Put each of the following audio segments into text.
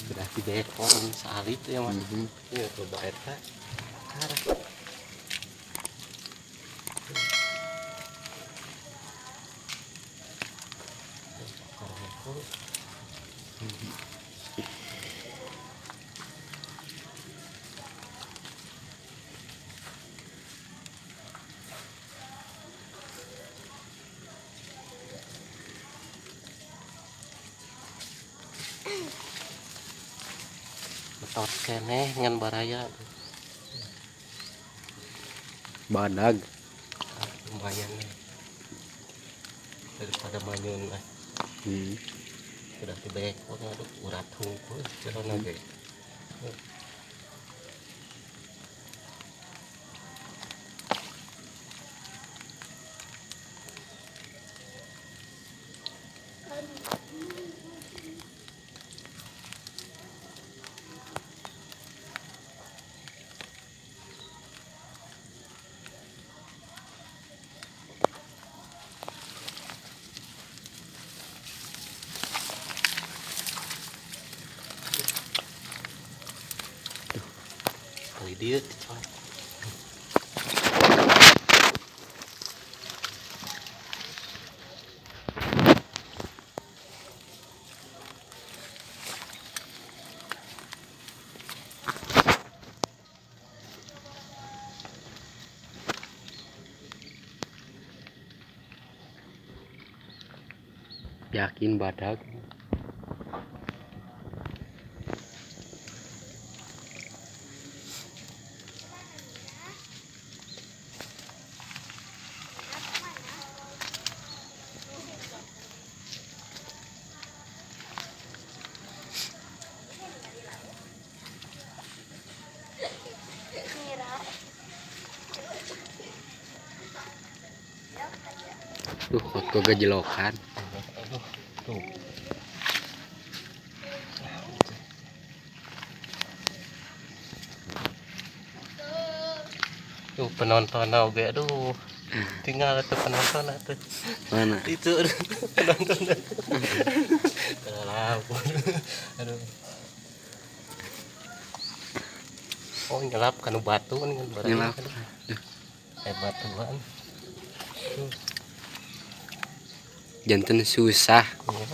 Sudah dibekon salit ya mas. Iya coba eta. Arah. Betot keneh ngan baraya. Badag. Lumayan daripada manyun lah. Sudah dibekon aduh urat hungkul jerona ge. Dia coy. Yakin badag. Tuh, kok gejelokan. Aduh, tuh. Tuh penonton oge, aduh. Tinggal tuh penonton atuh. Mana? Itu aduh, penonton. Terlalu. Aduh. Oh, nyelap kanu batu nih kan barang. Nyelap. Batuan. Tuh. Jantan susah. Iya.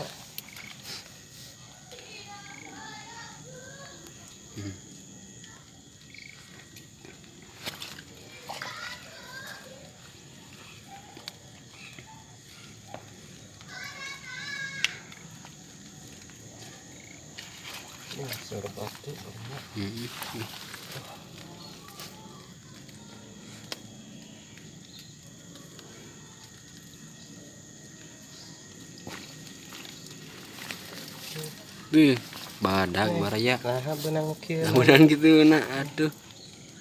Ini suruh batu. Wih, badag baraya. Nah, benang kieu. Benang gitu nah, aduh.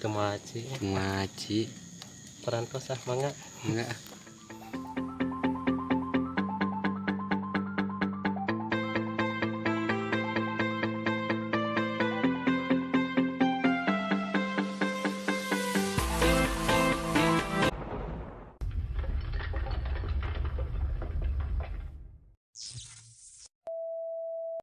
Kemaci. Kemaci. Perantos ah mangga. Enggak.